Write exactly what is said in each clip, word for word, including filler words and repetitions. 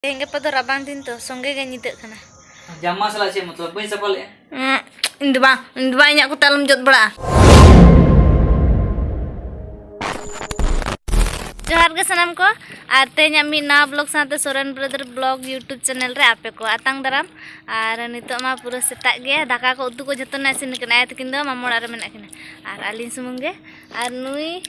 ᱛᱮᱦᱮᱧ ᱜᱟᱯᱟ ᱫᱚ ᱨᱟᱵᱟᱝ ᱫᱤᱱ ᱛᱚ, ᱥᱚᱸᱜᱮ ᱜᱮ ᱧᱤᱫᱟᱹᱜ ᱠᱟᱱᱟ᱾ ᱡᱟᱢᱟ ᱥᱟᱞᱟᱜ ᱪᱮᱫ ᱢᱚᱛᱞᱚᱵ? ᱵᱟᱹᱧ ᱥᱟᱯᱷᱟ ᱞᱮᱜᱼᱟ᱾ ᱩᱸᱜ, ᱤᱧ ᱫᱚ ᱵᱟᱝ, ᱤᱧ ᱫᱚ ᱵᱟᱝ, ᱤᱧᱟᱹᱜ ᱠᱚᱛᱮ ᱟᱞᱚᱢ ᱡᱚᱫ ᱵᱟᱲᱟᱜᱼᱟ᱾ ᱡᱚᱦᱟᱨ ᱜᱮ ᱥᱟᱱᱟᱢ ᱠᱚ, ᱟᱨ ᱛᱮᱦᱮᱧᱟᱜ ᱢᱤᱫ ᱱᱟᱣᱟ vlog ᱥᱟᱶᱛᱮ Soren brother vlog YouTube channel ᱨᱮ ᱟᱯᱮ ᱠᱚ ᱟᱛᱟᱝ ᱫᱟᱨᱟᱢ᱾ ᱟᱨ ᱱᱤᱛᱚᱜ ᱢᱟ ᱯᱩᱨᱟᱹ ᱥᱮᱛᱟᱜ ᱜᱮ, ᱫᱟᱠᱟ ᱠᱚ ᱩᱛᱩ ᱠᱚ ᱡᱚᱛᱚᱱᱟᱜ ᱤᱥᱤᱱ ᱠᱟᱱᱟ᱾ ᱟᱭᱳ ᱛᱟᱹᱠᱤᱱ ᱫᱚ ᱢᱟᱢᱚ ᱚᱲᱟᱜ ᱨᱮ ᱢᱮᱱᱟᱜ ᱠᱤᱱᱟ, ᱟᱨ ᱟᱹᱞᱤᱧ ᱥᱩᱢᱩᱝ ᱜᱮ᱾ ᱟᱨ ᱱᱩᱭ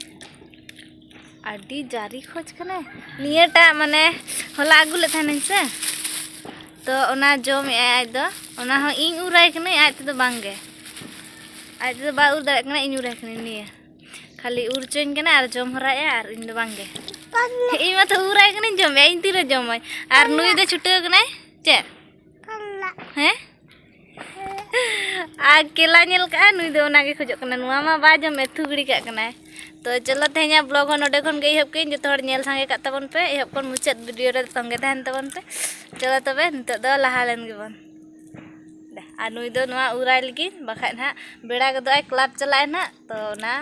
ᱟᱹᱰᱤ ᱡᱟᱹᱨᱤ ᱠᱷᱚᱡ ᱠᱟᱱᱟᱭ᱾ ᱱᱤᱭᱟᱹᱴᱟᱜ ᱢᱟᱱᱮ ᱦᱚᱞᱟ ᱟᱹᱜᱩ ᱞᱮᱫ ᱛᱟᱦᱮᱱᱟᱹᱧ ᱥᱮ, ᱛᱚ ᱚᱱᱟ ᱡᱚᱢᱮᱜᱼᱟᱭ ᱟᱡ ᱫᱚ᱾ ᱚᱱᱟ ᱦᱚᱸ ᱤᱧ ᱩᱨᱟᱭ ᱠᱟᱹᱱᱟᱹᱧ, ᱟᱡ ᱛᱮᱫᱚ ᱵᱟᱝ ᱜᱮ᱾ ᱟᱡ ᱛᱮᱫᱚ ᱵᱟᱭ ᱩᱨ ᱫᱟᱲᱮᱭᱟᱜ ᱠᱟᱱᱟ, ᱤᱧ ᱩᱨᱟᱭ ᱠᱟᱹᱱᱟᱹᱧ᱾ ᱱᱤᱭᱟᱹ ᱠᱷᱟᱹᱞᱤ ᱩᱨ ᱪᱚᱧ ᱠᱟᱱᱟ ᱟᱨ ᱡᱚᱢ ᱦᱚᱨᱟᱭᱮᱜᱼᱟ, ᱟᱨ ᱤᱧ ᱫᱚ ᱵᱟᱝ ᱜᱮ᱾ ᱤᱧ ᱢᱟᱛᱚ ᱩᱨᱟᱭ ᱠᱟᱹᱱᱟᱹᱧ, ᱡᱚᱢᱮᱜᱼᱟᱭ, ᱤᱧ ᱛᱤᱨᱮ ᱡᱚᱢᱟᱹᱧ? ᱟᱨ ᱱᱩᱭ ᱫᱚ ᱪᱷᱩᱴᱟᱹᱣ ᱠᱟᱱᱟᱭ ᱪᱮᱫ? ᱦᱮᱸ? ᱟᱨ ᱠᱮᱞᱟ ᱧᱮᱞ ᱠᱟᱜᱼᱟ, ᱱᱩᱭ ᱫᱚ ᱚᱱᱟ ᱜᱮ ᱠᱷᱚᱡᱚᱜ ᱠᱟᱱᱟ᱾ ᱱᱚᱣᱟ ᱢᱟ ᱵᱟᱭ ᱡᱚᱢᱮᱫ, ᱛᱷᱩ ᱜᱤᱲᱤ ᱠᱟᱜ ᱠᱟᱱᱟᱭ᱾ ᱛᱚ ᱪᱚᱞᱚ, ᱛᱮᱦᱮᱧᱟᱜ vlog ᱦᱚᱸ ᱱᱚᱰᱮ ᱠᱷᱚᱱ ᱜᱮ ᱮᱦᱚᱵ ᱠᱟᱹᱧ᱾ ᱡᱚᱛᱚ ᱦᱚᱲ ᱧᱮᱞ ᱥᱟᱸᱜᱮ ᱠᱟᱜ ᱛᱟᱵᱚᱱ ᱯᱮ, ᱮᱦᱚᱵ ᱠᱷᱚᱱ ᱢᱩᱪᱟᱹᱫ video ᱨᱮ ᱛᱚᱸᱜᱮ ᱛᱟᱦᱮᱱ ᱛᱟᱵᱚᱱ ᱯᱮ᱾ ᱪᱚᱞᱚ ᱛᱚᱵᱮ, ᱱᱤᱛᱚᱜ ᱫᱚ ᱞᱟᱦᱟ ᱞᱮᱱ ᱜᱮᱵᱚᱱ᱾ ᱫᱮ, ᱟᱨ ᱱᱩᱭ ᱫᱚ ᱱᱚᱣᱟ ᱩᱨᱟᱭ ᱞᱟᱹᱜᱤᱫ, ᱵᱟᱠᱷᱟᱡ ᱱᱟᱦᱟᱜ ᱵᱮᱲᱟ ᱜᱚᱫᱚᱜᱼᱟᱭ, club ᱪᱟᱞᱟᱜᱼᱟᱭ ᱱᱟᱦᱟᱜ, ᱛᱚ ᱚᱱᱟ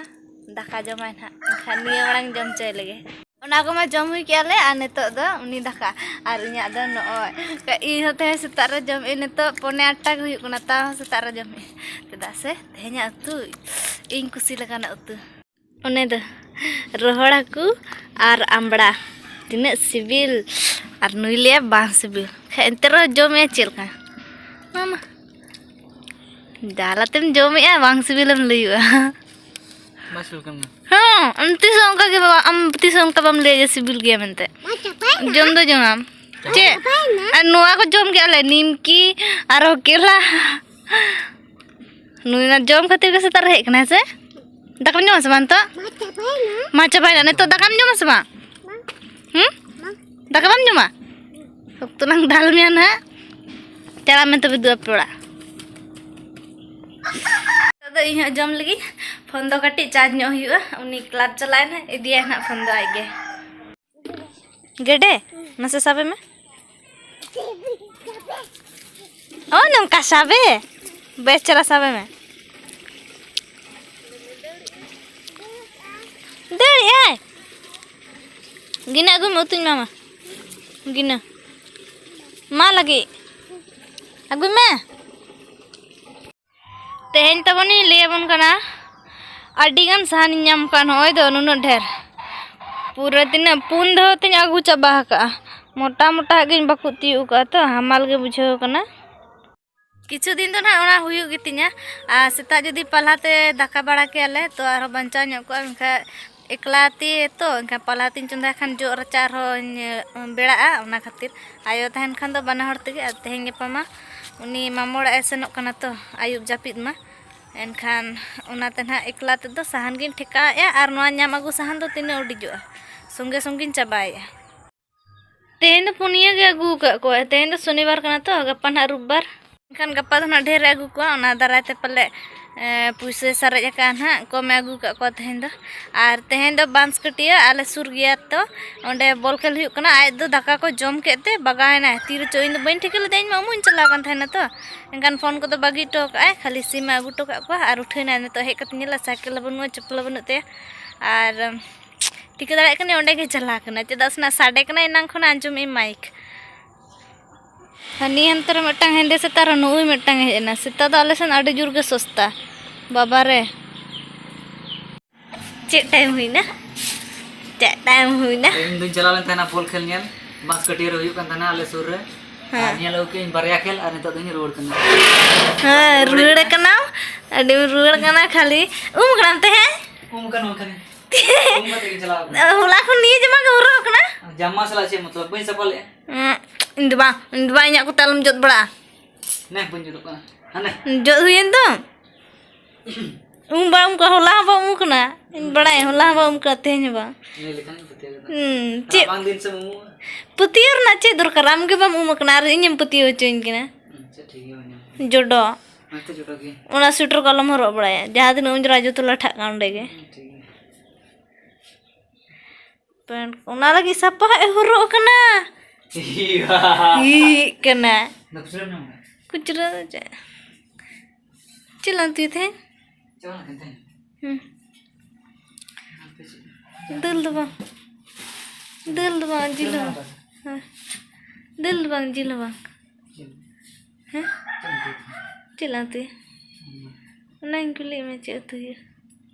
ᱫᱟᱠᱟ ᱡᱚᱢᱟᱭ ᱱᱟᱦᱟᱜ, ᱮᱱᱠᱷᱟᱱ ᱱᱤᱭᱟᱹ ᱢᱟᱲᱟᱝ ᱡᱚᱢ ᱦᱚᱪᱚᱭ ᱞᱮᱜᱮ᱾ ᱚᱱᱟ ᱠᱚᱢᱟ ᱡᱚᱢ ᱦᱩᱭ ᱠᱮᱜᱼᱟ ᱞᱮ, ᱟᱨ ᱱᱤᱛᱚᱜ ᱫᱚ ᱩᱱᱤ ᱫᱟᱠᱟ᱾ ᱟᱨ ᱤᱧᱟᱹᱜ ᱫᱚ ᱱᱚᱜᱼᱚᱭ, ᱤᱧ ᱦᱚᱸ ᱛᱮᱦᱮᱧ ᱥᱮᱛᱟᱜ ᱨᱮ ᱡᱚᱢᱮᱜᱼᱟᱹᱧ, ᱱᱤᱛᱚᱜ ᱯᱚᱱᱮ ᱟᱴᱴᱟ ᱜᱮ ᱦᱩᱭᱩᱜ ᱠᱟᱱᱟ, ᱛᱟᱣ ᱦᱚᱸ ᱥᱮᱛᱟᱜ ᱨᱮ ᱡᱚᱢᱮᱜᱼᱟᱹᱧ᱾ ᱪᱮᱫᱟᱜ ᱥᱮ ᱛᱮᱦᱮᱧᱟᱜ ᱩᱛᱩ ᱤᱧ ᱠᱩᱥᱤ ᱞᱮᱠᱟᱱᱟᱜ ᱩᱛᱩ᱾ ᱚᱱᱮ ᱫᱚ ᱨᱚᱦᱚᱲ ᱦᱟᱹᱠᱩ ᱟᱨ ᱟᱢᱵᱽᱲᱟ, ᱛᱤᱱᱟᱹᱜ ᱥᱤᱵᱤᱞ᱾ ᱟᱨ ᱱᱩᱭ ᱞᱟᱹᱭᱟ ᱵᱟᱝ ᱥᱤᱵᱤᱞ, ᱠᱷᱟᱡ ᱮᱱᱛᱮ ᱨᱮᱦᱚᱸ ᱡᱚᱢᱮᱜᱼᱟ ᱪᱮᱫ ᱞᱮᱠᱟ? ᱢᱟᱢᱟ, ᱡᱟᱞᱟᱛᱮᱢ ᱡᱚᱢᱮᱜᱼᱟ, ᱵᱟᱝ ᱥᱤᱵᱤᱞᱮᱢ ᱞᱟᱹᱭᱩᱜᱼᱟ᱾ ᱵᱟᱭ ᱥᱤᱵᱤᱞ ᱠᱟᱱᱟ᱾ ᱦᱚᱸ, ᱟᱢ ᱛᱤᱥ ᱦᱚᱸ ᱚᱱᱠᱟ ᱜᱮ ᱵᱟᱵᱟ, ᱟᱢ ᱛᱤᱥ ᱦᱚᱸ ᱚᱱᱠᱟ ᱵᱟᱢ ᱞᱟᱹᱭᱟ ᱡᱮ ᱥᱤᱵᱤᱞ ᱜᱮᱭᱟ ᱢᱮᱱᱛᱮ᱾ ᱢᱟ ᱪᱟᱵᱟᱭᱮᱱᱟ᱾ ᱡᱚᱢ ᱫᱚ ᱡᱚᱢᱟᱢ᱾ ᱪᱮᱫ? ᱪᱟᱵᱟᱭᱮᱱᱟ᱾ ᱟᱨ ᱱᱚᱣᱟ ᱠᱚ ᱡᱚᱢ ᱠᱮᱜᱼᱟ ᱞᱮ, ᱱᱤᱢᱠᱤ, ᱟᱨᱦᱚᱸ ᱠᱮᱞᱟ᱾ ᱱᱩᱭ ᱢᱟ ᱡᱚᱢ ᱠᱷᱟᱹᱛᱤᱨ ᱜᱮ ᱥᱮᱛᱟᱜ ᱨᱮ ᱦᱮᱡ ᱠᱟᱱᱟᱭ ᱥᱮ? ᱫᱟᱠᱟᱢ ᱡᱚᱢᱟ ᱥᱮ ᱵᱟᱝ ᱱᱤᱛᱚᱜ? ᱢᱟ ᱪᱟᱵᱟᱭᱮᱱᱟ᱾ ᱢᱟ ᱪᱟᱵᱟᱭᱮᱱᱟ᱾ ᱱᱤᱛᱚᱜ ᱫᱟᱠᱟᱢ ᱡᱚᱢᱟ ᱥᱮ ᱵᱟᱝ? ᱵᱟᱝ᱾ ᱦᱩᱸ? ᱵᱟᱝ᱾ ᱫᱟᱠᱟ ᱵᱟᱢ ᱡᱚᱢᱟ? ᱚᱠᱛᱚ ᱞᱟᱝ ᱫᱟᱞ ᱢᱮᱭᱟ ᱱᱟᱦᱟᱜ᱾ ᱪᱟᱞᱟᱜ ᱢᱮ ᱛᱚᱵᱮ ᱫᱩ ᱟᱯᱮ ᱚᱲᱟᱜ᱾ ᱱᱤᱛᱚᱜ ᱫᱚ ᱤᱧ ᱦᱚᱸ ᱡᱚᱢ ᱞᱟᱹᱜᱤᱫ᱾ ᱯᱷᱳᱱ ᱫᱚ ᱠᱟᱹᱴᱤᱡ charge ᱧᱚᱜ ᱦᱩᱭᱩᱜᱼᱟ᱾ ᱩᱱᱤ club ᱪᱟᱞᱟᱜᱼᱟᱭ ᱱᱟᱦᱟᱜ, ᱤᱫᱤᱭᱟᱭ ᱱᱟᱦᱟᱜ ᱯᱷᱳᱱ ᱫᱚ ᱟᱡ ᱜᱮ᱾ ᱜᱮᱰᱮ, ᱢᱟᱥᱮ ᱥᱟᱵᱮ ᱢᱮ᱾ ᱚ, ᱱᱚᱝᱠᱟ ᱥᱟᱵᱮ᱾ ᱵᱮᱥ ᱪᱮᱦᱨᱟ ᱥᱟᱵᱮ ᱢᱮ᱾ ᱫᱟᱹᱲᱮᱜᱼᱟᱭ᱾ ᱜᱤᱱᱟᱹ ᱟᱹᱜᱩᱭ ᱢᱮ, ᱩᱛᱩᱧ ᱮᱢᱟᱢᱟ᱾ ᱜᱤᱱᱟᱹ᱾ ᱢᱟ ᱞᱟᱹᱜᱤᱫ ᱟᱹᱜᱩᱭ ᱢᱮ᱾ ᱛᱮᱦᱮᱧ ᱛᱟᱵᱚᱱᱤᱧ ᱞᱟᱹᱭ ᱟᱵᱚᱱ ᱠᱟᱱᱟ, ᱟᱹᱰᱤ ᱜᱟᱱ ᱥᱟᱦᱟᱱᱤᱧ ᱧᱟᱢ ᱠᱟᱜᱼᱟ᱾ ᱱᱚᱜᱼᱚᱭ ᱫᱚ ᱱᱩᱱᱟᱹᱜ ᱰᱷᱮᱨ, ᱯᱩᱨᱟᱹ ᱛᱤᱱᱟᱹᱜ ᱯᱩᱱ ᱫᱷᱟᱣ ᱛᱤᱧ ᱟᱹᱜᱩ ᱪᱟᱵᱟ ᱟᱠᱟᱜᱼᱟ᱾ ᱢᱚᱴᱟ ᱢᱚᱴᱟ ᱜᱤᱧ ᱵᱟᱹᱠᱩᱵ ᱛᱤᱭᱳᱜ ᱠᱟᱜᱼᱟ ᱛᱚ, ᱦᱟᱢᱟᱞ ᱜᱮ ᱵᱩᱡᱷᱟᱹᱣ ᱠᱟᱱᱟ᱾ ᱠᱤᱪᱷᱩ ᱫᱤᱱ ᱫᱚ ᱱᱟᱦᱟᱜ ᱚᱱᱟ ᱦᱩᱭᱩᱜ ᱜᱮᱛᱤᱧᱟ, ᱟᱨ ᱥᱮᱛᱟᱜ ᱡᱩᱫᱤ ᱯᱟᱞᱦᱟ ᱛᱮ ᱫᱟᱠᱟ ᱵᱟᱲᱟ ᱠᱮᱭᱟᱞᱮ ᱛᱚ ᱟᱨᱦᱚᱸ ᱵᱟᱧᱪᱟᱣ ᱧᱚᱜ ᱠᱚᱜᱼᱟ᱾ ᱢᱮᱱᱠᱷᱟᱱ ᱮᱠᱞᱟ ᱛᱮ ᱛᱚ, ᱮᱱᱠᱷᱟᱱ ᱯᱟᱞᱦᱟ ᱛᱤᱧ ᱪᱚᱸᱫᱟᱭ ᱠᱷᱟᱱ ᱡᱚᱜ ᱨᱟᱪᱟ ᱟᱨᱦᱚᱸᱧ ᱵᱮᱲᱟᱜᱼᱟ᱾ ᱚᱱᱟ ᱠᱷᱟᱹᱛᱤᱨ ᱟᱭᱳ ᱛᱟᱦᱮᱱ ᱠᱷᱟᱱ ᱫᱚ ᱵᱟᱱᱟ ᱦᱚᱲ ᱛᱮᱜᱮ, ᱟᱨ ᱛᱮᱦᱮᱧ ᱜᱟᱯᱟ ᱢᱟ ᱩᱱᱤ ᱢᱟᱢᱚ ᱚᱲᱟᱜ ᱮ ᱥᱮᱱᱚᱜ ᱠᱟᱱᱟ ᱛᱚ ᱟᱹᱭᱩᱵ ᱡᱟᱹᱯᱤᱫ ᱢᱟ, ᱮᱱᱠᱷᱟᱱ ᱚᱱᱟᱛᱮ ᱱᱟᱦᱟᱜ ᱮᱠᱞᱟ ᱛᱮᱫᱚ ᱥᱟᱦᱟᱱ ᱜᱤᱧ ᱴᱷᱮᱠᱟᱣᱮᱫᱼᱟ᱾ ᱟᱨ ᱱᱚᱣᱟ ᱧᱟᱢ ᱟᱹᱜᱩ ᱥᱟᱦᱟᱱ ᱫᱚ ᱛᱤᱱᱟᱹᱜ ᱩᱰᱤᱡᱚᱜᱼᱟ, ᱥᱚᱸᱜᱮ ᱥᱚᱸᱜᱮᱧ ᱪᱟᱵᱟᱭᱮᱫᱼᱟ᱾ ᱛᱮᱦᱮᱧ ᱫᱚ ᱯᱩᱱᱭᱟᱹ ᱜᱮ ᱟᱹᱜᱩ ᱟᱠᱟᱫ ᱠᱚᱣᱟ᱾ ᱛᱮᱦᱮᱧ ᱫᱚ ᱥᱚᱱᱤᱵᱟᱨ ᱠᱟᱱᱟ ᱛᱚ, ᱜᱟᱯᱟ ᱱᱟᱦᱟᱜ ᱨᱳᱵᱵᱟᱨ᱾ ᱮᱱᱠᱷᱟᱱ ᱜᱟᱯᱟ ᱫᱚ ᱱᱟᱦᱟᱜ ᱰᱷᱮᱨ ᱮ ᱟᱹᱜᱩ ᱠᱚᱣᱟ, ᱚᱱᱟ ᱫᱟᱨᱟᱭ ᱛᱮ ᱯᱟᱞᱮ, ᱮ, ᱯᱩᱭᱥᱟᱹᱭ ᱥᱟᱨᱮᱡ ᱟᱠᱟᱫᱼᱟ ᱱᱟᱦᱟᱜ, ᱠᱚᱢᱮ ᱟᱹᱜᱩ ᱟᱠᱟᱫ ᱠᱚᱣᱟ ᱛᱮᱦᱮᱧ ᱫᱚ᱾ ᱟᱨ ᱛᱮᱦᱮᱧ ᱫᱚ ᱵᱟᱸᱥᱠᱟᱹᱴᱤᱭᱟᱹ ᱟᱞᱮ ᱥᱩᱨ ᱜᱮᱭᱟ ᱛᱚ, ᱚᱸᱰᱮ ᱵᱚᱞ ᱠᱷᱮᱞ ᱦᱩᱭᱩᱜ ᱠᱟᱱᱟ᱾ ᱟᱡ ᱫᱚ ᱫᱟᱠᱟ ᱠᱚ ᱡᱚᱢ ᱠᱮᱫ ᱛᱮ ᱵᱟᱜᱟᱣ ᱮᱱᱟᱭ, ᱛᱤ ᱨᱮᱪᱚ, ᱤᱧ ᱫᱚ ᱵᱟᱹᱧ ᱴᱷᱤᱠᱟᱹ ᱞᱮᱫᱟ, ᱤᱧ ᱢᱟ ᱩᱢᱩᱜ ᱤᱧ ᱪᱟᱞᱟᱣ ᱠᱟᱱ ᱛᱟᱦᱮᱱᱟ ᱛᱚ᱾ ᱮᱱᱠᱷᱟᱱ ᱯᱷᱳᱱ ᱠᱚᱫᱚ ᱵᱟᱹᱜᱤ ᱦᱚᱴᱚ ᱠᱟᱜᱼᱟᱭ, ᱠᱷᱟᱹᱞᱤ ᱥᱤᱢ ᱮ ᱟᱹᱜᱩ ᱦᱚᱴᱚ ᱠᱟᱜ ᱠᱚᱣᱟ ᱟᱨ ᱩᱴᱷᱟᱹᱣ ᱮᱱᱟᱭ᱾ ᱱᱤᱛᱚᱜ ᱦᱮᱡ ᱠᱟᱛᱮ ᱧᱮᱞᱟ ᱥᱟᱭᱠᱮᱞ ᱦᱚᱸ ᱵᱟᱹᱱᱩᱜᱼᱟ, ᱪᱚᱯᱯᱚᱞ ᱦᱚᱸ ᱵᱟᱹᱱᱩᱜ ᱛᱟᱭᱟ᱾ ᱟᱨ, ᱮᱢ, ᱴᱷᱤᱠᱟᱹ ᱫᱟᱲᱮᱭᱟᱜ ᱠᱟᱹᱱᱟᱹᱧ ᱚᱸᱰᱮ ᱜᱮ ᱪᱟᱞᱟᱜ ᱠᱟᱱᱟ, ᱪᱮᱫᱟᱜ ᱥᱮ ᱱᱟᱜ ᱥᱟᱰᱮ ᱠᱟᱱᱟ, ᱮᱱᱟᱝ ᱠᱷᱚᱱ ᱟᱸᱡᱚᱢᱮᱫ ᱟᱹᱧ ᱢᱟᱭᱤᱠ᱾ ᱦᱟᱹᱱᱤ ᱦᱟᱱᱛᱮ ᱨᱮ ᱢᱤᱫᱴᱟᱝ ᱦᱮᱸᱫᱮ ᱥᱮᱛᱟ ᱟᱨ ᱱᱩᱭ ᱢᱤᱫᱴᱟᱝ ᱦᱮᱡ ᱮᱱᱟ᱾ ᱥᱮᱛᱟ ᱫᱚ ᱟᱞᱮ ᱥᱮᱱ ᱟᱹᱰᱤ ᱡᱳᱨ ᱜᱮ ᱥᱚᱥᱛᱟ᱾ ᱵᱟᱵᱟ ᱨᱮ, ᱪᱮᱫ ᱴᱟᱭᱤᱢ ᱦᱩᱭᱱᱟ? ᱪᱮᱫ ᱴᱟᱭᱤᱢ ᱦᱩᱭᱱᱟ? ᱤᱧ ᱫᱩᱧ ᱪᱟᱞᱟᱣ ᱞᱮᱱ ᱛᱟᱦᱮᱱᱟ ᱵᱚᱞ ᱠᱷᱮᱞ ᱧᱮᱞ, ᱵᱟᱸᱥᱠᱟᱹᱴᱤᱭᱟᱹ ᱨᱮ ᱦᱩᱭᱩᱜ ᱠᱟᱱ ᱛᱟᱦᱮᱱᱟ ᱟᱞᱮ ᱥᱩᱨ ᱨᱮ᱾ ᱦᱮᱸ᱾ ᱟᱨ ᱧᱮᱞ ᱟᱹᱜᱩ ᱠᱮᱫᱟᱹᱧ ᱵᱟᱨᱭᱟ ᱠᱷᱮᱞ ᱟᱨ ᱱᱤᱛᱚᱜ ᱫᱚᱧ ᱨᱩᱣᱟᱹᱲ ᱠᱟᱱᱟ᱾ ᱦᱮᱸ, ᱨᱩᱣᱟᱹᱲ ᱠᱟᱱᱟᱢ? ᱟᱹᱰᱤᱢ ᱨᱩᱣᱟᱹᱲ ᱠᱟᱱᱟ ᱠᱷᱟᱹᱞᱤ᱾ ᱩᱢ ᱠᱟᱱᱟᱢ ᱛᱮᱦᱮᱧ? ᱩᱢ ᱠᱟᱱ, ᱩᱢ ᱠᱟᱱ᱾ ᱩᱢ ᱠᱟᱛᱮ ᱜᱤᱧ ᱪᱟᱞᱟᱣ ᱠᱟᱱᱟ᱾ ᱦᱚᱞᱟ ᱠᱷᱚᱱ ᱱᱤᱭᱟᱹ ᱡᱟᱢᱟ ᱜᱮ ᱦᱚᱨᱚᱜ ᱠᱟᱱᱟ? ᱡᱟᱢᱟ ᱥᱟᱞᱟᱜ ᱪᱮᱫ ᱢᱚᱛᱞᱚᱵ? ᱵᱟᱹᱧ ᱥᱟᱯᱷᱟ ᱞᱮᱫᱼᱟ᱾ ᱩᱸ, ᱤᱧ ᱫᱚ ᱵᱟᱝ, ᱤᱧ ᱫᱚ ᱵᱟᱝ, ᱤᱧᱟᱹᱜ ᱠᱚᱛᱮ ᱟᱞᱚᱢ ᱡᱚᱫ ᱵᱟᱲᱟᱜᱼᱟ᱾ ᱱᱮ, ᱵᱟᱹᱧ ᱡᱚᱫᱚᱜ ᱠᱟᱱᱟ᱾ ᱦᱟᱱᱮ᱾ ᱡᱚᱫ ᱦᱩᱭᱮᱱ ᱫᱚ᱾ ᱩᱢ ᱵᱟᱢ ᱩᱢ ᱠᱟᱱᱟ, ᱦᱚᱞᱟ ᱦᱚᱸ ᱵᱟᱢ ᱩᱢ ᱠᱟᱱᱟ᱾ ᱤᱧ ᱵᱟᱲᱟᱭᱟ, ᱦᱚᱞᱟ ᱦᱚᱸ ᱵᱟᱢ ᱩᱢ ᱠᱟᱱᱟ, ᱛᱮᱦᱮᱧ ᱦᱚᱸ ᱵᱟᱝ᱾ ᱞᱟᱹᱭ ᱞᱮᱠᱷᱟᱱ ᱤᱧ ᱯᱟᱹᱛᱭᱟᱹᱣ ᱜᱚᱫᱟ᱾ ᱦᱩᱸ, ᱪᱮᱫ? ᱨᱟᱵᱟᱝ ᱫᱤᱱ ᱥᱮᱢ ᱩᱢᱩᱜᱼᱟ? ᱯᱟᱹᱛᱭᱟᱹᱣ ᱨᱮᱱᱟᱜ ᱪᱮᱫ ᱫᱚᱨᱠᱟᱨ? ᱟᱢ ᱜᱮ ᱵᱟᱢ ᱩᱢ ᱟᱠᱟᱱᱟ ᱟᱨ ᱤᱧᱮᱢ ᱯᱟᱹᱛᱭᱟᱹᱣ ᱦᱚᱪᱚᱧ ᱠᱟᱱᱟ᱾ ᱟᱪᱪᱷᱟ, ᱴᱷᱤᱠ ᱜᱮᱭᱟ, ᱵᱟᱹᱧ ᱩᱢ ᱠᱟᱱᱟ᱾ ᱡᱚᱰᱚ᱾ ᱦᱮᱸ ᱛᱚ, ᱡᱚᱰᱚ ᱜᱮ᱾ ᱚᱱᱟ ᱥᱩᱭᱮᱴᱟᱨ ᱠᱚ ᱟᱞᱚᱢ ᱦᱚᱨᱚᱜ ᱵᱟᱲᱟᱭᱟ, ᱡᱟᱦᱟᱸ ᱛᱤᱱᱟᱹᱜ ᱩᱢ ᱡᱚᱨᱟ ᱡᱚᱛᱚ ᱞᱟᱴᱷᱟᱜ ᱠᱟᱱᱟ ᱚᱸᱰᱮ ᱜᱮ᱾ ᱦᱩᱸ, ᱴᱷᱤᱠ ᱜᱮᱭᱟ᱾ ᱯᱮᱱᱴ ᱚᱱᱟ ᱞᱟᱹᱜᱤᱫ ᱥᱟᱯᱷᱟ ᱮ ᱦᱚᱨᱚᱜ ᱠᱟᱱᱟ᱾ ᱤᱭᱟ᱾ ᱦᱤᱡ ᱠᱟᱱᱟ᱾ ᱫᱚ ᱠᱷᱩᱪᱨᱟᱹᱢ ᱧᱟᱢ ᱠᱟᱜ? ᱠᱷᱩᱪᱨᱟᱹ ᱫᱚ ᱪᱮᱫ? ᱪᱮᱫ ᱞᱟᱝ ᱩᱛᱩᱭ ᱛᱟᱦᱮᱸᱫ? ᱪᱮᱫ ᱞᱟᱝ ᱩᱛᱩᱭ ᱛᱟᱦᱮᱸᱫ? ᱦᱩᱸ᱾ ᱟᱯᱮ ᱪᱮᱫ? ᱫᱟᱹᱞ ᱫᱚ ᱵᱟᱝ᱾ ᱫᱟᱹᱞ ᱫᱚ ᱵᱟᱝ, ᱡᱤᱞ ᱦᱚᱸ᱾ ᱦᱮᱸ᱾ ᱫᱟᱹᱞ ᱫᱚ ᱵᱟᱝ, ᱡᱤᱞ ᱦᱚᱸ ᱵᱟᱝ᱾ ᱪᱮᱫ? ᱦᱮᱸ? ᱪᱮᱫ ᱮᱢ ᱩᱛᱩᱭ ᱛᱟᱦᱮᱸᱫ? ᱪᱮᱫ ᱞᱟᱝ ᱩᱛᱩᱭᱟ? ᱚᱱᱟ᱾ ᱚᱱᱟᱧ ᱠᱩᱞᱤᱭᱮᱫ ᱢᱮᱭᱟ, ᱪᱮᱫ ᱩᱛᱩ ᱦᱩᱭᱩᱜᱼᱟ?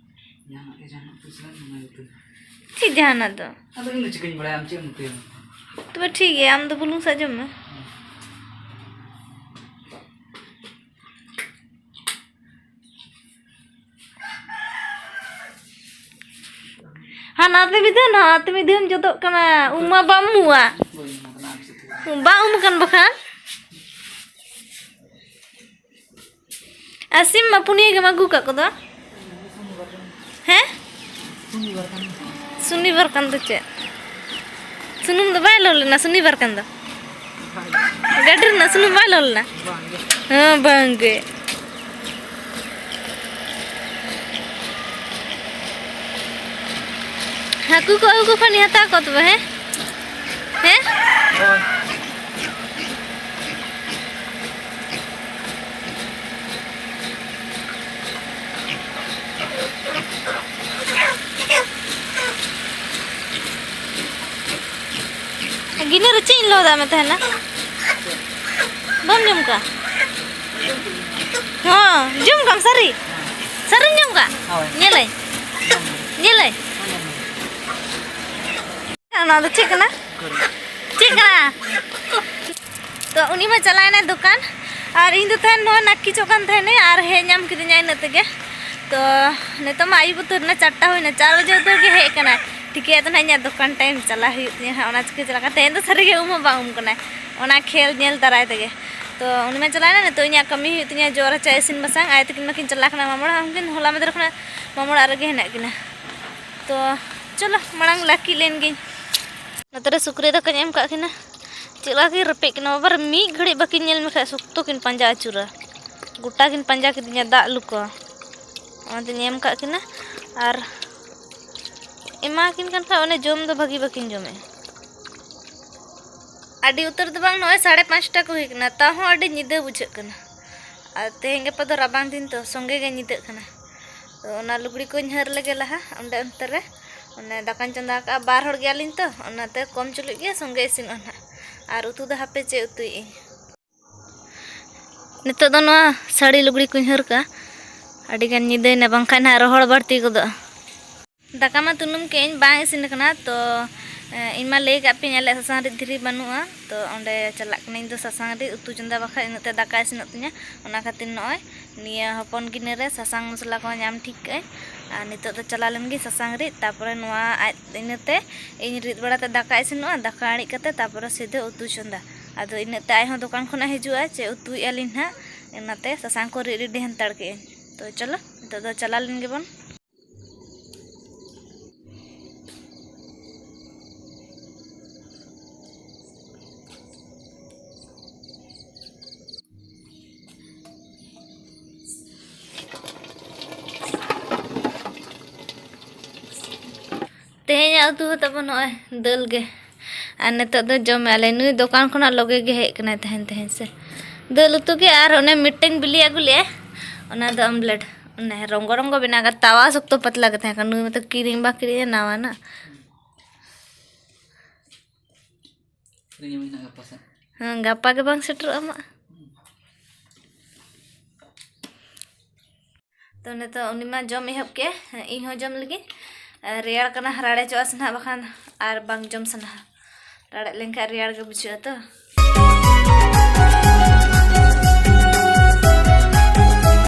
ᱡᱟᱦᱟᱱᱟᱜ ᱜᱮ, ᱡᱟᱦᱟᱱᱟᱜ ᱩᱛᱩ ᱥᱟᱞᱟᱜ ᱚᱱᱟ ᱩᱛᱩ᱾ ᱪᱮᱫ ᱡᱟᱦᱟᱱᱟᱜ ᱫᱚ? ᱟᱫᱚ ᱤᱧ ᱫᱚ ᱪᱤᱠᱟᱹᱧ ᱵᱟᱲᱟᱭᱟ ᱟᱢ ᱪᱮᱫ ᱮᱢ ᱩᱛᱩᱭᱟ? ᱛᱚᱵᱮ ᱴᱷᱤᱠ ᱜᱮᱭᱟ, ᱟᱢ ᱫᱚ ᱵᱩᱞᱩᱝ ᱥᱟᱜ ᱡᱚᱢ ᱢᱮ᱾ ᱦᱟᱱᱟᱛᱮ ᱢᱤᱫ ᱫᱷᱟᱣ, ᱱᱟᱣᱟᱛᱮ ᱢᱤᱫ ᱫᱷᱟᱣᱮᱢ ᱡᱚᱫᱚᱜ ᱠᱟᱱᱟ, ᱩᱢ ᱢᱟ ᱵᱟᱢ ᱩᱢᱩᱜᱼᱟ᱾ ᱵᱟᱝ ᱩᱢ ᱟᱠᱟᱱ ᱵᱟᱠᱷᱟᱱ᱾ ᱟᱨ ᱥᱤᱢ ᱢᱟ ᱯᱩᱱᱭᱟᱹ ᱜᱮᱢ ᱟᱹᱜᱩ ᱟᱠᱟᱫ ᱠᱚᱫᱚ᱾ ᱦᱮᱸ? ᱥᱩᱱᱤᱵᱟᱨ ᱠᱟᱱ ᱫᱚ ᱪᱮᱫ? ᱥᱩᱱᱩᱢ ᱫᱚ ᱵᱟᱭ ᱞᱚ ᱞᱮᱱᱟ ᱥᱩᱱᱤᱵᱟᱨ ᱠᱟᱱ ᱫᱚ? ᱜᱟᱹᱰᱤ ᱨᱮᱱᱟᱜ ᱥᱩᱱᱩᱢ ᱵᱟᱭ ᱞᱚ ᱞᱮᱱᱟ? ᱦᱮᱸ, ᱵᱟᱝ ᱜᱮ᱾ ᱦᱟᱹᱠᱩ ᱠᱚ ᱟᱹᱜᱩ ᱠᱚ ᱠᱷᱟᱱ ᱦᱟᱛᱟᱣ ᱠᱚ ᱛᱚᱵᱮ, ᱦᱮᱸ? ᱦᱮᱸ? ᱜᱤᱱᱟᱹ ᱨᱮ ᱪᱮᱫ ᱤᱧ ᱞᱚᱦᱚᱫᱟᱜ ᱢᱮ ᱛᱟᱦᱮᱱᱟ? ᱵᱟᱢ ᱡᱚᱢ ᱠᱟᱜᱼᱟ? ᱦᱚᱸ, ᱡᱚᱢ ᱠᱟᱜᱼᱟᱢ ᱥᱟᱹᱨᱤ? ᱥᱟᱹᱨᱤᱢ ᱡᱚᱢ ᱠᱟᱜᱼᱟ? ᱦᱳᱭ᱾ ᱧᱮᱞᱟᱹᱧ᱾ ᱧᱮᱞᱟᱹᱧ᱾ ᱚᱱᱟ ᱫᱚ ᱪᱮᱫ ᱠᱟᱱᱟ? ᱪᱮᱫ ᱠᱟᱱᱟ? ᱛᱚ, ᱩᱱᱤ ᱢᱟ ᱪᱟᱞᱟᱣᱮᱱᱟᱭ ᱫᱚᱠᱟᱱ, ᱟᱨ ᱤᱧ ᱫᱚ ᱛᱟᱦᱮᱱ ᱱᱚᱣᱟ ᱱᱟᱹᱠᱤᱪᱚᱜ ᱠᱟᱱ ᱛᱟᱦᱮᱱᱟᱹᱧ, ᱟᱨ ᱦᱮᱡ ᱧᱟᱢ ᱠᱤᱫᱤᱧᱟ ᱤᱱᱟᱹᱜ ᱛᱮᱜᱮ᱾ ᱛᱚ, ᱱᱤᱛᱚᱜ ᱢᱟ ᱟᱹᱭᱩᱵ ᱩᱛᱟᱹᱨ ᱮᱱᱟ, ᱪᱟᱨᱴᱟ ᱦᱩᱭᱱᱟ, ᱪᱟᱨ ᱵᱟᱡᱮ ᱩᱛᱟᱹᱨ ᱜᱮ ᱦᱮᱡ ᱠᱟᱱᱟᱭ᱾ ᱴᱷᱤᱠᱟᱹᱭᱟ ᱫᱚ ᱱᱟᱦᱟᱜ ᱤᱧᱟᱹᱜ ᱫᱚᱠᱟᱱ ᱴᱟᱭᱤᱢ ᱪᱟᱞᱟᱜ ᱦᱩᱭᱩᱜ ᱛᱤᱧᱟᱹ ᱦᱟᱸᱜ, ᱚᱱᱟ ᱪᱤᱠᱟᱹ ᱪᱟᱞᱟᱜ ᱠᱟᱱᱟ᱾ ᱛᱮᱦᱮᱧ ᱫᱚ ᱥᱟᱹᱨᱤᱜᱮ ᱩᱢ ᱦᱚᱸ ᱵᱟᱝ ᱩᱢ ᱠᱟᱱᱟᱭ, ᱚᱱᱟ ᱠᱷᱮᱞ ᱧᱮᱞ ᱫᱟᱨᱟᱭ ᱛᱮᱜᱮ᱾ ᱛᱚ, ᱩᱱᱤ ᱢᱟ ᱪᱟᱞᱟᱣᱮᱱᱟ, ᱱᱤᱛᱚᱜ ᱤᱧᱟᱹᱜ ᱠᱟᱹᱢᱤ ᱦᱩᱭᱩᱜ ᱛᱤᱧᱟᱹ, ᱡᱚᱜ ᱨᱟᱪᱟ, ᱤᱥᱤᱱ ᱵᱟᱥᱟᱝ᱾ ᱟᱭᱳ ᱛᱟᱹᱠᱤᱱ ᱢᱟᱠᱤᱱ ᱪᱟᱞᱟᱣ ᱠᱟᱱᱟ ᱢᱟᱢᱚ ᱚᱲᱟᱜ, ᱩᱱᱠᱤᱱ ᱦᱚᱞᱟ ᱢᱟᱫᱷᱮᱨ ᱠᱷᱚᱱᱟᱜ ᱢᱟᱢᱚ ᱚᱲᱟᱜ ᱨᱮᱜᱮ ᱦᱮᱱᱟᱜ ᱠᱤᱱᱟ᱾ ᱛᱚ, ᱪᱚᱞᱚ, ᱢᱟᱲᱟᱝ ᱞᱟᱹᱠᱤ ᱞᱮᱱ ᱜᱤᱧ᱾ ᱱᱚᱛᱮ ᱨᱮ ᱥᱩᱠᱨᱤ ᱫᱟᱠᱟᱧ ᱮᱢ ᱠᱟᱜ ᱠᱤᱱᱟ᱾ ᱪᱮᱫ ᱞᱮᱠᱟ ᱠᱤᱱ ᱨᱮᱯᱮᱡ ᱠᱤᱱᱟ ᱵᱟᱵᱟᱨᱮ, ᱢᱤᱫ ᱜᱷᱟᱹᱲᱤᱡ ᱵᱟᱹᱠᱤᱱ ᱧᱮᱞ ᱢᱮ ᱠᱷᱟᱡ ᱥᱚᱠᱛᱚ ᱠᱤᱱ ᱯᱟᱸᱡᱟ ᱟᱹᱪᱩᱨᱟ᱾ ᱜᱚᱴᱟ ᱠᱤᱱ ᱯᱟᱸᱡᱟ ᱠᱤᱫᱤᱧᱟ ᱫᱟᱜ ᱞᱩ ᱠᱚ᱾ ᱚᱱᱟᱛᱮᱧ ᱮᱢ ᱠᱟᱜ ᱠᱤᱱᱟ᱾ ᱟᱨ ᱮᱢᱟ ᱠᱤᱱ ᱠᱟᱱ ᱠᱷᱟᱡ ᱚᱱᱮ ᱡᱚᱢ ᱫᱚ ᱵᱷᱟᱹᱜᱤ ᱵᱟᱹᱠᱤᱱ ᱡᱚᱢᱮᱜᱼᱟ᱾ ᱟᱹᱰᱤ ᱩᱛᱟᱹᱨ ᱫᱚ ᱵᱟᱝ, ᱱᱚᱜᱼᱚᱭ ᱥᱟᱲᱮ ᱯᱟᱸᱪᱴᱟ ᱠᱚ ᱦᱩᱭ ᱠᱟᱱᱟ, ᱛᱟᱣ ᱦᱚᱸ ᱟᱹᱰᱤ ᱧᱤᱫᱟᱹ ᱵᱩᱡᱷᱟᱹᱜ ᱠᱟᱱᱟ᱾ ᱟᱨ ᱛᱮᱦᱮᱧ ᱜᱟᱯᱟ ᱫᱚ ᱨᱟᱵᱟᱝ ᱫᱤᱱ ᱛᱚ, ᱥᱚᱸᱜᱮ ᱜᱮ ᱧᱤᱫᱟᱹᱜ ᱠᱟᱱᱟ᱾ ᱛᱚ ᱚᱱᱟ ᱞᱩᱜᱽᱲᱤ ᱠᱚᱧ ᱦᱟᱹᱨ ᱞᱮᱜᱮ ᱞᱟᱦᱟ, ᱚᱸᱰᱮ ᱚᱱᱛᱮ ᱨᱮ ᱚᱱᱮ ᱫᱟᱠᱟᱧ ᱪᱚᱸᱫᱟ ᱟᱠᱟᱫᱼᱟ, ᱵᱟᱨ ᱦᱚᱲ ᱜᱮᱭᱟᱞᱤᱧ ᱛᱚ, ᱚᱱᱟᱛᱮ ᱠᱚᱢ ᱪᱩᱞᱩᱡ ᱜᱮ ᱥᱚᱸᱜᱮ ᱤᱥᱤᱱᱚᱜᱼᱟ ᱱᱟᱦᱟᱜ᱾ ᱟᱨ ᱩᱛᱩ ᱫᱚ ᱦᱟᱯᱮ ᱪᱮᱫ ᱩᱛᱩᱭᱮᱫ ᱟᱹᱧ᱾ ᱱᱤᱛᱚᱜ ᱫᱚ ᱱᱚᱣᱟ ᱥᱟᱹᱲᱤ ᱞᱩᱜᱽᱲᱤ ᱠᱚᱧ ᱦᱟᱹᱨ ᱠᱟᱜᱼᱟ᱾ ᱟᱹᱰᱤᱜᱟᱱ ᱧᱤᱫᱟᱹᱭᱮᱱᱟ, ᱵᱟᱝᱠᱷᱟᱱ ᱱᱟᱦᱟᱜ ᱨᱚᱦᱚᱲ ᱵᱟᱹᱲᱛᱤ ᱜᱚᱫᱚᱜᱼᱟ᱾ ᱫᱟᱠᱟ ᱢᱟ ᱛᱩᱱᱩᱢ ᱠᱮᱜ ᱟᱹᱧ, ᱵᱟᱝ ᱤᱥᱤᱱ ᱟᱠᱟᱱᱟ᱾ ᱛᱚ, ᱮ, ᱤᱧ ᱢᱟ ᱞᱟᱹᱭ ᱠᱟᱜ ᱯᱮᱭᱟᱹᱧ, ᱟᱞᱮᱭᱟᱜ ᱥᱟᱥᱟᱝ ᱨᱤᱫ ᱫᱷᱤᱨᱤ ᱵᱟᱹᱱᱩᱜᱼᱟ᱾ ᱛᱚ, ᱚᱸᱰᱮ ᱪᱟᱞᱟᱜ ᱠᱟᱹᱱᱟᱹᱧ ᱤᱧ ᱫᱚ ᱥᱟᱥᱟᱝ ᱨᱤᱫ, ᱩᱛᱩ ᱪᱚᱸᱫᱟ ᱵᱟᱠᱷᱟᱡ ᱤᱱᱟᱹᱜ ᱛᱮ ᱫᱟᱠᱟ ᱤᱥᱤᱱᱚᱜ ᱛᱤᱧᱟ᱾ ᱚᱱᱟ ᱠᱷᱟᱹᱛᱤᱨ ᱱᱚᱜᱼᱚᱭ ᱱᱤᱭᱟᱹ ᱦᱚᱯᱚᱱ ᱜᱤᱱᱟᱹ ᱨᱮ ᱥᱟᱥᱟᱝ ᱢᱚᱥᱞᱟ ᱠᱚ ᱧᱟᱢ ᱴᱷᱤᱠ ᱠᱟᱜ ᱟᱹᱧ᱾ ᱟᱨ ᱱᱤᱛᱚᱜ ᱫᱚ ᱪᱟᱞᱟᱣ ᱞᱮᱱ ᱜᱤᱧ ᱥᱟᱥᱟᱝ ᱨᱤᱫ, ᱛᱟᱯᱚᱨᱮ ᱱᱚᱣᱟ ᱟᱡ ᱤᱱᱟᱹᱛᱮ ᱤᱧ ᱨᱤᱫ ᱵᱟᱲᱟ ᱛᱮ ᱫᱟᱠᱟ ᱤᱥᱤᱱᱚᱜᱼᱟ᱾ ᱫᱟᱠᱟ ᱟᱹᱬᱤᱡ ᱠᱟᱛᱮ ᱛᱟᱯᱚᱨᱮ ᱥᱤᱫᱷᱟᱹ ᱩᱛᱩ ᱪᱚᱸᱫᱟ᱾ ᱟᱫᱚ ᱤᱱᱟᱹᱜ ᱛᱮ ᱟᱡ ᱦᱚᱸ ᱫᱚᱠᱟᱱ ᱠᱷᱚᱱᱟᱜ ᱦᱤᱡᱩᱜᱼᱟ, ᱪᱮᱫ ᱩᱛᱩᱭᱮᱫᱼᱟ ᱞᱤᱧ ᱱᱟᱦᱟᱜ᱾ ᱚᱱᱟᱛᱮ ᱥᱟᱥᱟᱝ ᱠᱚ ᱨᱤᱫ ᱨᱮᱰᱤ ᱦᱟᱛᱟᱲ ᱠᱮᱜ ᱟᱹᱧ᱾ ᱛᱚ ᱪᱚᱞᱚ, ᱱᱤᱛᱚᱜ ᱫᱚ ᱪᱟᱞᱟᱣ ᱞᱮᱱ ᱜᱮᱵᱚᱱ᱾ ᱛᱮᱦᱮᱧᱟᱜ ᱩᱛᱩ ᱦᱚᱸ ᱛᱟᱵᱚᱱ ᱱᱚᱜᱼᱚᱭ ᱫᱟᱹᱞ ᱜᱮ᱾ ᱟᱨ ᱱᱤᱛᱚᱜ ᱫᱚ ᱡᱚᱢᱮᱫ ᱟᱞᱮ᱾ ᱱᱩᱭ ᱫᱚᱠᱟᱱ ᱠᱷᱚᱱᱟᱜ ᱞᱚᱜᱮ ᱜᱮ ᱦᱮᱡ ᱠᱟᱱᱟᱭ ᱛᱟᱦᱮᱱ, ᱛᱮᱦᱮᱧ ᱥᱮ᱾ ᱫᱟᱹᱞ ᱩᱛᱩ ᱜᱮ ᱟᱨ ᱚᱱᱮ ᱢᱤᱫᱴᱟᱝ ᱵᱤᱞᱤ ᱟᱹᱜᱩ ᱞᱮᱜᱼᱟᱭ, ᱚᱱᱟ ᱫᱚ ᱟᱢᱞᱮᱴ᱾ ᱚᱱᱮ ᱨᱚᱝᱜᱚ ᱨᱚᱝᱜᱚ ᱵᱮᱱᱟᱣ ᱠᱟᱛᱮ, ᱛᱟᱣᱟ ᱥᱚᱠᱛᱚ ᱯᱟᱛᱞᱟ ᱜᱮ ᱛᱟᱦᱮᱸ ᱠᱟᱱᱟ᱾ ᱱᱩᱭ ᱢᱟᱛᱚ ᱠᱤᱨᱤᱧ ᱵᱟ ᱠᱤᱨᱤᱧᱟ ᱱᱟᱣᱟᱱᱟᱜ᱾ ᱠᱤᱨᱤᱧ ᱟᱹᱜᱩᱭ ᱱᱟᱜ ᱜᱟᱯᱟ ᱥᱮᱫ᱾ ᱦᱮᱸ, ᱜᱟᱯᱟ ᱜᱮ ᱵᱟᱝ ᱥᱮᱴᱮᱨᱚᱜ ᱟᱢᱟᱜ᱾ ᱛᱚ ᱱᱤᱛᱚᱜ ᱩᱱᱤ ᱢᱟ ᱡᱚᱢ ᱮᱦᱚᱵ ᱠᱮᱜᱼᱟ, ᱤᱧ ᱦᱚᱸ ᱡᱚᱢ ᱞᱟᱹᱜᱤᱫ᱾ ᱟᱨ ᱨᱮᱭᱟᱲ ᱠᱟᱱᱟ, ᱨᱟᱲᱮᱡᱚᱜᱼᱟ ᱥᱮ ᱱᱟᱦᱟᱜ, ᱵᱟᱠᱷᱟᱱ ᱟᱨ ᱵᱟᱝ ᱡᱚᱢ ᱥᱟᱱᱟᱣᱟ᱾ ᱨᱟᱲᱮᱡ ᱞᱮᱱᱠᱷᱟᱱ ᱨᱮᱭᱟᱲ ᱜᱮ ᱵᱩᱡᱷᱟᱹᱜᱼᱟ ᱛᱚ᱾